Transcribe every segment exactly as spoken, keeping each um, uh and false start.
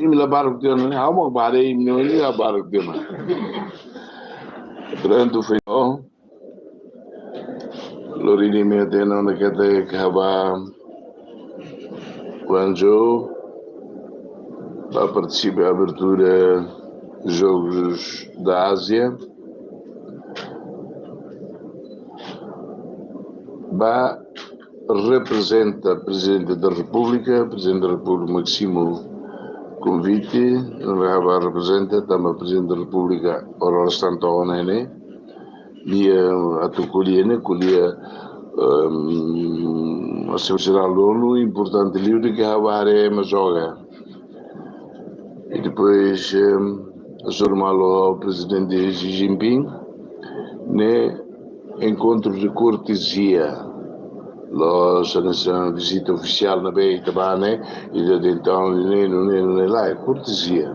imi la baruk tiha ona, ha'u mak bá haree imi-nia oin, la baruk tiha ona. Prontu, foi bom. Lori nia meia tena ona katak ha'u bá Guangzhou, bá partisipa abertura Jogos da Ásia, bá reprezenta Prezidente da Repúblika, Prezidente da Repúblika mak simu konvite, ha'u bá reprezenta tanba Prezidente da Repúblika oras tan to'o ona ne'e, nia atu ko'alia ne'e, ko'alia, ehm, Asembleia Jerál dolu, importante liu de'it ke ha'u bá haree ema joga. I depois, ehm, hasoru malu ho Prezidente Xi Jinping, ne'e enkontru de kortezia. La'ós hanesan vizita ofisiál ne'ebé ita bá ne'e, ita dehan entaun, ne'e, ne'e, ne'e, lae, kortezia.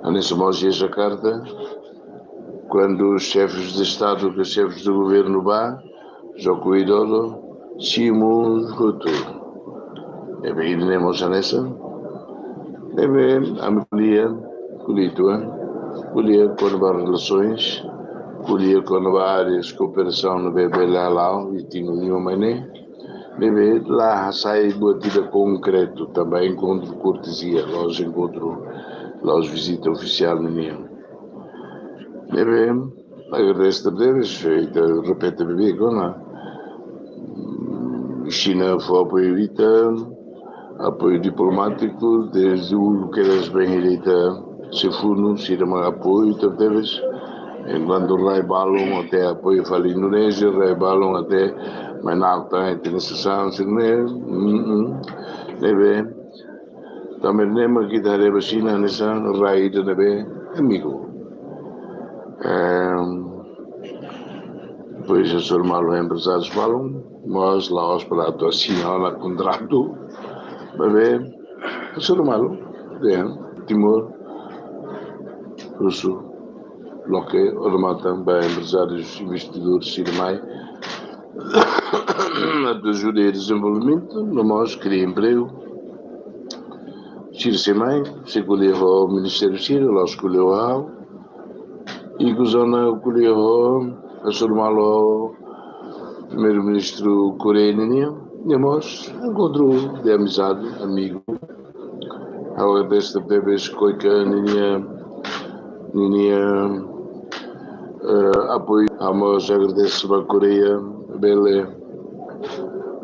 Hanesan mós iha Jakarta, kuandu xefes de Estadu ka xefes de governu bá, Joko Widodo, simu hotu. Ne'ebé ida-ne'e mós hanesan. Ne'ebé ami ko'alia, ko'alia uitoan, ko'alia kona-ba relasoens, ko'alia kona-ba áreas kooperasaun ne'ebé bele hala'o, i tinu lima mai ne'e. Ne'ebé la hasai buat ida konkretu, tanba enkontru kortezia, la'ós enkontru, la'ós vizita ofisiál ninian. Ne'ebé, agradese tebes, ita repete beibeik ona. Xina fó apoiu ita, apoiu diplomátiku, dezde uluk kedas bainhira ita sei funu, sira mak apoiu ita tebes. Enkuantu rai balun até apoiu fali Indonézia, rai balun até mai na'ok tan, ita-nia sasán, sira-ne'e, mm, mm. Ne'ebé, tanba ne'e mak ita haree ba Xina hanesan rai ida ne'ebé amigu. Ehm, depois hasoru malu emprezárius balun, mas la'ós para atu asina ona kontratu. Maibé, hasoru malu, dehan, Timor, husu, loke, odamatan ba emprezárius, investidór, sira mai, atu ajuda iha dezenvolvimentu, no mós kria empregu. Sira sei mai, sei ko'alia ho ministériu sira, la'ós ko'alia ho ha'u. I ku zona ko'alia ho, hasoru malu ho Primeiru-Ministru Koreia ninian, ne'e mós enkontru de amizade, amigu. Ha'u agradese tebes KOICA ninia, ninia, eh, apoiu. Ha'u mós agradese ba Koreia, bele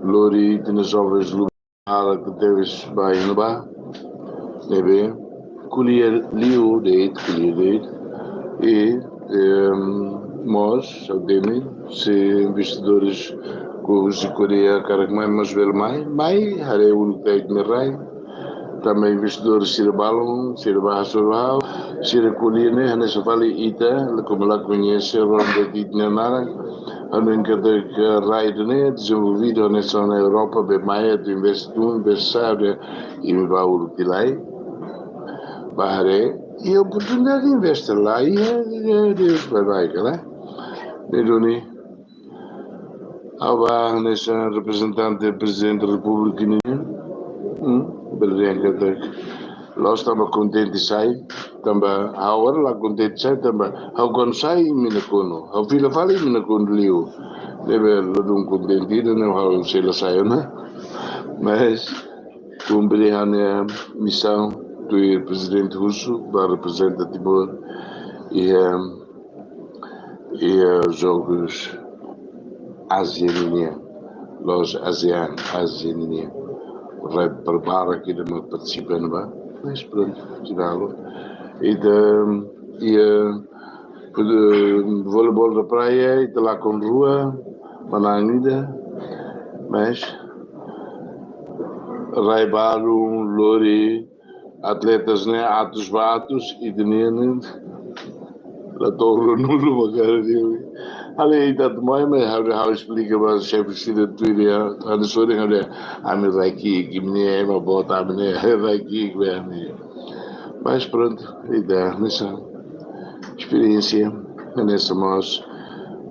lori ita-nia jovens lu- Ara ke tebes ba iha ne'ebá, ne'ebé ko'alia liu de'it, ko'alia de'it. I, em, mós, ha'u temi, se investidores husi Koreia hakarak mai, mós bele mai, mai, haree uluk ita-nia rai. Tanba investidores sira balun, sira bá hasoru ha'u, sira ko'alia ne'e, hanesan fali ita, komu la koñese, ronda di ita-nia naran, ha'u hanoin katak rai ida-ne'e dezenvolvidu hanesan Europa, be mai atu investe tun, investe sa'e, imi bá uluk tiha lai, bá haree, i oportunidade de investe lai, i, i, i, baibain, ka lae? Ne'e duni, ha'u bá hanesan reprezentante Prezidente da Repúblika nian, hmm, bele dehan katak, la'ós tanba kontente sai, tanba ha'u agora la kontente sai, tanba ha'u kuandu sai imi nakonu, ha'u fila fali imi nakonu liu. Ne'ebé ladún kontente ida-ne'e ha'u sei la sai ona. Mas kumpre ha'u-nia misaun tuir Prezidente husu, bá reprezenta Timor iha, iha Jogos Ázia ninian, la'ós ASEAN, Ázia ninian. Rai barak ida mak partisipa ne'ebá, mas prontu, finál. Ita, iha, eh, voleibol da praia, ita lakon rua, manán ida, mas rai balun, lori, atletas ne'e atus ba atus, ita-nian ne'e la to'o ruanulu ba kala dia. Ha'u ita atu mai, mas ha'u, ha'u esplika ba xefe sira tuir iha, ha'u-nia sorin ha'u dehan, ami rai ki'ik, imi-nia ema boot, ami ne'e rai ki'ik ba ami. Mas prontu, ida, hanesan esperiénsia, hanesan mós,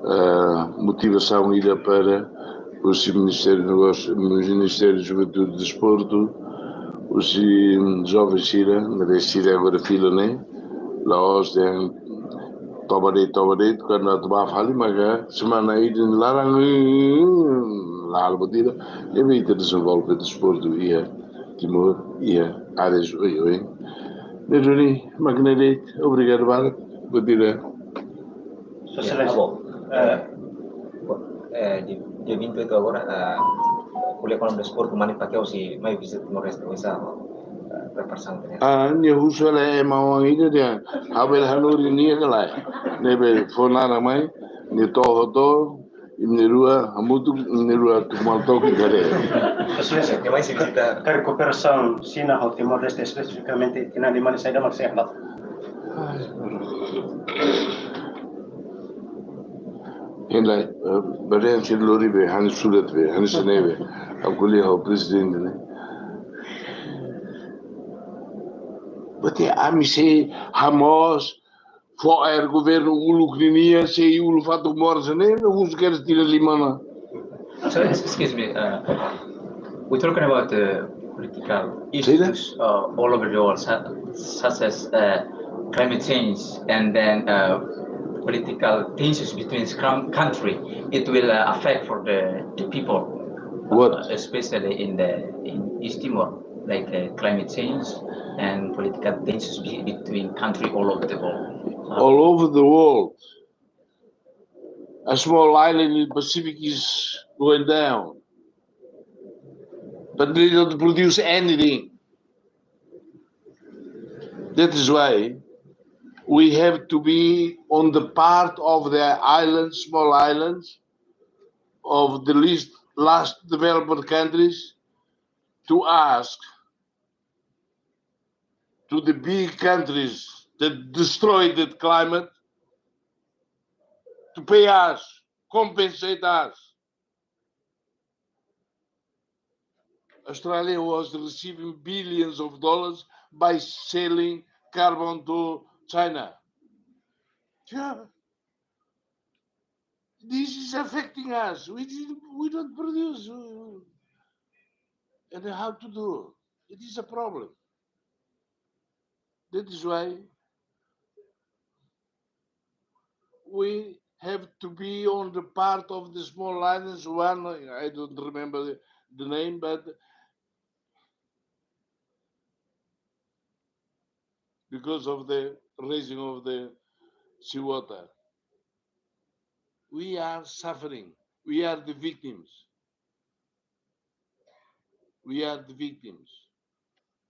ah, motivasaun ida para husi Ministériu Negósiu, Ministériu Juventude e Desportu, husi joven sira, maibé sira agora fila ne'e, la'ós dehan toba de'it, toba de'it, kuandu atu bá fali maka semana ida-ne'e laran, la halo buat ida, ne'ebé ita dezenvolve desportu iha Timor, iha áreas oioin. Ne'e duni, mak ne'e de'it, obrigadu barak, buat ida. Sua Exelénsia. Abo. Eh, eh, di, dia vinte e oito agora, eh, ko'alia kona-ba desportu, Manny Pacquiao sei mai vizita Timor-Leste, oinsá, eh, preparasaun ne'e? Ah, nia husu hela ema oan ida dehan, ha'u bele hanorin nia ka lae. Ne'ebé fó naran mai, nia to'o hotu, imi na'in rua, hamutuk, imi na'in rua, atu malu toki kare. Sua Exelénsia, nia mai sei vizita. Karik kooperasaun Xina ho Timor-Leste, espesifikamente, tinan liman ida saida mak sei halo? Hein lai, eh, baden sira lori be, hanesan surat be, hanesan ne'ebé. Ha'u ko'alia ho prezidente ne'e. Bati ami sei hamoos, fó aer governu uluk ninia, sei uluk fatuk moras ne'e, no husu kedas tinan liman ona. So, ex-, excuse me, uh, we're talking about the political Say that? issues, uh, all over the world, su-, such as, uh, climate change and then, uh, political tensions between scrum country. It will, uh, affect for the, the people, What? uh, especially in the, in East Timor, like, uh, climate change and political tensions be-, between country all over the world. Uh, All over the world. A small island in Pacific is going down. But they don't produce anything. That is why we have to be on the part of the islands, small islands, of the least, last developed countries to ask to the big countries that destroyed the climate to pay us, compensate us. Australia was receiving billions of dollars by selling carbon to China. Yeah. This is affecting us. We didn't, we don't produce. And how to do? It is a problem. That is why we have to be on the part of the small islands. One, I don't remember the, the name, but because of the raising of the seawater, we are suffering. We are the victims. We are the victims.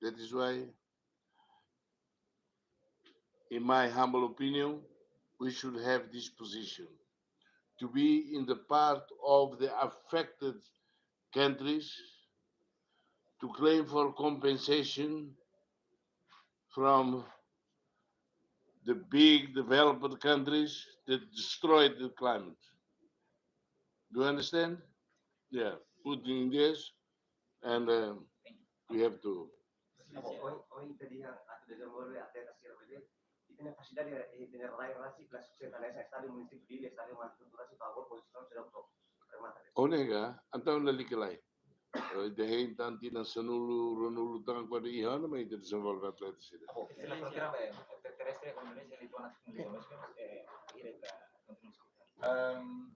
That is why, in my humble opinion, we should have this position to be in the part of the affected countries to claim for compensation from the big developed countries that destroyed the climate. Do you understand? Yeah, put in this, and, um, we have to. Ohin, ohin ita dehan atu dezenvolve atleta sira bele, ita-nia fasilidade, eh, ita-nia rai rasik la sufisiente, hanesan estádiu munisípiu Dili, estádiu Manatuto rasik, favór konstrusaun sira hotu. Remata. Ó nega, entaun lalika lai. Eh, ita hein tan tinan sanulu, ruanulu tan kuandu iha ona, maibé ita dezenvolve atleta sira. Abo, sila fronteira, eh, terrestre, Indonézia, Lituánia, Indonézia, eh, ira ka kontinua. Ehm,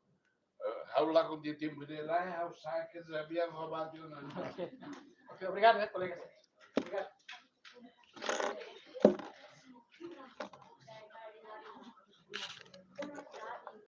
eh, ha'u lakon tiha tempu ida lai, ha'u sa'e ke sabia ha'u bati ona. Ok, obrigadu, eh, kolega. Obrigadu.